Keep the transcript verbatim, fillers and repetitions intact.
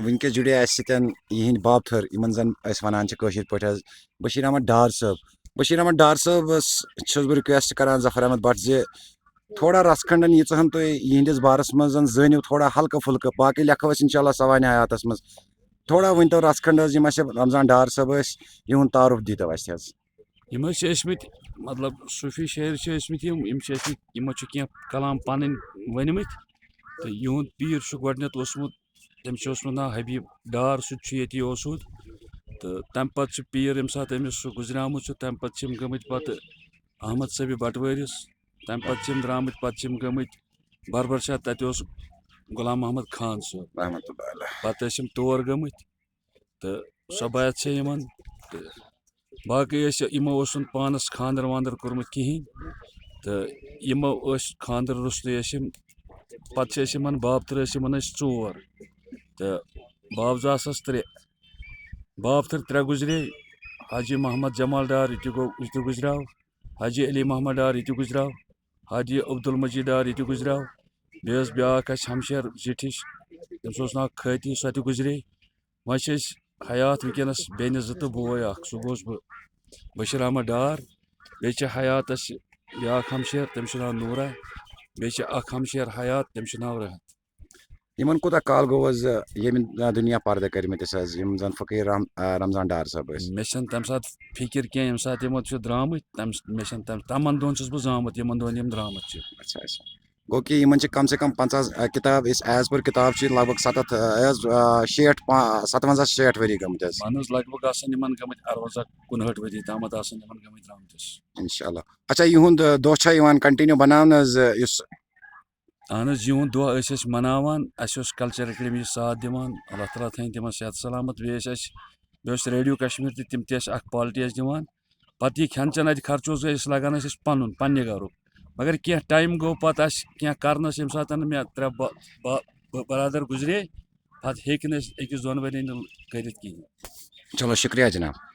وٕنکیٚس جُڑے اَسہِ سۭتۍ یِہِنٛدۍ بابتھٕر، یِمَن زَن أسۍ وَنان چھِ کٲشِر پٲٹھۍ حظ بشیٖر احمد ڈار صٲب۔ بشیٖر احمد ڈار صٲبَس چھُس بہٕ request کران ظفر احمد بٹ زِ تھوڑا رژھ کھنڈن ییٖژاہ ہن تُہۍ یِہنٛدِس بارس منٛز زٲنِو، تھوڑا ہلکہٕ پھُلکہٕ، باقٕے لیکھو أسۍ انشاءاللہ سوانح حیاتس منٛز۔ تھوڑا ؤنۍتو رژھ کھنڈ حظ، یِم اَسہِ رمضان ڈار صٲب ٲسۍ، یِہُنٛد تعارُف دیٖتو اَسہِ حظ۔ یِم حظ چھِ ٲسۍ مٕتۍ، مطلب، صوٗفی شٲعر چھِ ٲسۍ مٕتۍ یِم، یِم چھِ ٲسۍ مٕتۍ، یِمو چھِ کینٛہہ کلام پنٕنۍ ؤنۍ مٕتۍ۔ تہٕ یِہُنٛد پیٖر چھُ گۄڈٕنٮ۪تھ اوسمُت، تٔمِس چھُ اوسمُت ناو حبیب ڈار، سُہ تہِ چھُ ییٚتی اوسمُت۔ تہٕ تَمہِ پتہٕ چھُ پیٖر، ییٚمہِ ساتہٕ أمِس سُہ گُزریومُت چھُ، تَمہِ پتہٕ چھِ یِم گٔمٕتۍ پتہٕ احمد صٲبِ بٹوٲرِس۔ تَمہِ پتہٕ چھِ یِم درٛامٕتۍ، پتہٕ چھِ یِم گٔمٕتۍ بربر شاہ، تَتہِ اوس غلام محمد خان صٲب۔ رحمتہ اللہ علیہ۔ پتہٕ ٲسۍ یِم تور گٔمٕتۍ۔ تہٕ سۄ بیعت چھےٚ یِمن۔ تہٕ باقٕے ٲسۍ، یِمو اوس نہٕ پانس خانٛدر وانٛدر کوٚرمُت کِہیٖنۍ۔ تہٕ یِمو ٲسۍ خانٛدر روٚستُے ٲسۍ یِم، پتہٕ چھِ أسۍ یِمن بابتھٕر، ٲسۍ یِمن أسۍ ژور۔ تہٕ بابزاسس ترٛےٚ۔ بابتھٕر ترٛےٚ گُزرے۔ حاجی محمد جمال ڈار، یہِ تہِ گوٚو، یہِ تہِ گُزریو۔ حاجی علی محمد ڈار، یہِ تہِ گُزریو۔ حاجی عبدالمجید ڈار، یہِ تہِ گُزریو۔ بیٚیہِ ٲس بیٛاکھ اَسہِ ہمشیر زِٹھِچ، تٔمِس اوس ناو خٲتی، سۄ تہِ گُزرے۔ وۄنۍ چھِ أسۍ حیات وٕنکیٚنَس بیٚنہِ زٕ تہٕ بوے اَکھ، سُہ گوس بہٕ بشیٖر احمد ڈار۔ بیٚیہِ چھِ حیات اَسہِ بیٛاکھ ہمشیر، تٔمِس چھُ ناو نوٗرا۔ بیٚیہِ چھِ اَکھ ہمشیر حیات، تٔمِس چھُ ناو رحت۔ یِمن کوٗتاہ کال گوٚو حظ، ییٚمہِ دُنیا پردٕ کٔرمٕتِس حظ، یِم زن فقیٖر رحم-، آ، رمضان ڈار صٲب ٲسۍ؟ مےٚ چھَنہٕ تَمہِ ساتہٕ فِکِر کینٛہہ، ییٚمہِ ساتہٕ یِم چھِ درٛامٕتۍ، تَمہِ، مےٚ چھَنہٕ تَمہِ، تَمن دۄہن چھُس بہٕ زامُت، یِمن دۄہن یِم درٛامٕتۍ چھِ۔ اچھا، اچھا۔ گوٚو کہِ یِمن چھِ کم سے کم پنٛژاہ، آ، کِتاب، أسۍ as per کِتاب چھِ لگ بگ ستتھ، آ، حظ، آ، شیٹھ، پا-، ستونزہ شیٹھ ؤری گٔمٕتۍ حظ۔ اہن حظ، لگ بگ آسن یِمن گٔمٕتۍ ارونزہ کُنہٲٹھ ؤری تامتھ آسن یِمن گٔمٕتۍ درٛامتِس۔ انشاءاللہ۔ اچھا، یِہُنٛد، آ، دۄہ چھا یِوان continue بناونہٕ حظ، یُس اہن حظ، یِہُنٛد دۄہ ٲسۍ أسۍ مناوان، اَسہِ اوس Culture Academy ساتھ دِوان، اللہ تعالیٰ تھٲیِن تِمن صحت سلامت۔ بیٚیہِ ٲسۍ اَسہِ، بیٚیہِ اوس ریڈیو کشمیر تہِ، تِم تہِ ٲسۍ اکھ پالٹی اَسہِ دِوان۔ پتہٕ یہِ کھٮ۪ن چٮ۪ن اَتہِ خرچہٕ اوس اَسہِ لگان، اَسہِ اوس پنُن، پننہِ گرُک۔ مگر کینٛہہ time گوٚو پتہٕ اَسہِ کینٛہہ کرنس، ییٚمہِ ساتہٕ مےٚ ترٛےٚ ب-، ب-، ب-، برادر گُزرے، پتہٕ ہیٚکۍ نہٕ أسۍ أکِس دۄن ؤرین کٔرِتھ کِہیٖنۍ۔ چلو، شُکریہ جناب۔